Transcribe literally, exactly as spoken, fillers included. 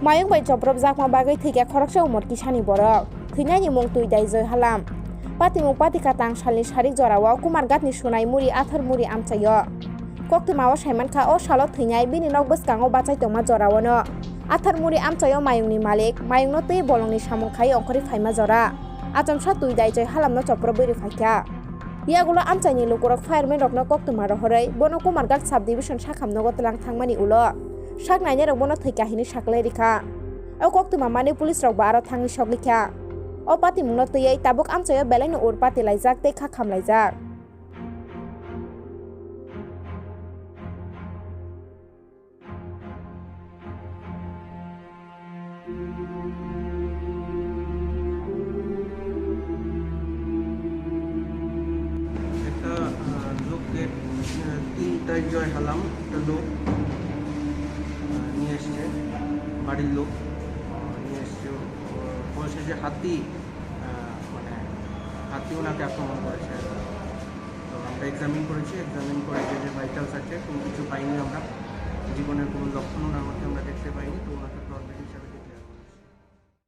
Mayung bai chopropjakma bagwi thwikha khoroksa umor kisani borok. Thwinaini mung Twi Dai Joy Halam. Patimung patika tang salni sarik jorao Kumarghatni Sunai Muri Athar Muri amchaio. Koktwmao saimankha o salo thwinai bini nok bwskango bachai tongma joraono Athar Muri amchaio mayungni malik mayungno twi bolongni samung khai ongkhorwi phaima jora. Achomsa Twi Dai Joy Halamno chopropwi rwphaikha. Yagulo amchaini lukurok fireman rokno koktwma rohorwi bono Kumarghat sub division sakham nogo tlang thangmani ulo sak nainai rok bono thwikha hinwi saklai rikha. O koktwma manwi police rok bo aro thangwi sogwi kha. O patimungno twiwi tabuk amchaio belaino ur pati laijak tei kha khamlaijak. একটা, আহ, লোককে, আহ, তিন তারিখ জয় হালাম, একটা লোক, আহ, নিয়ে এসছে, বাড়ির লোক, আহ, নিয়ে এসছে। ও বলছে যে হাতি, আহ, মানে, হাতি ওনাকে আক্রমণ করেছে। তো আমরা এক্সামিন করেছি, এক্সামিন করে যে, যে ভাইটালস আছে, কোনো কিছু পাইনি আমরা, জীবনের কোনো লক্ষণ ওনার মধ্যে আমরা দেখতে পাইনি। তো ওনাকে তো অলরেডি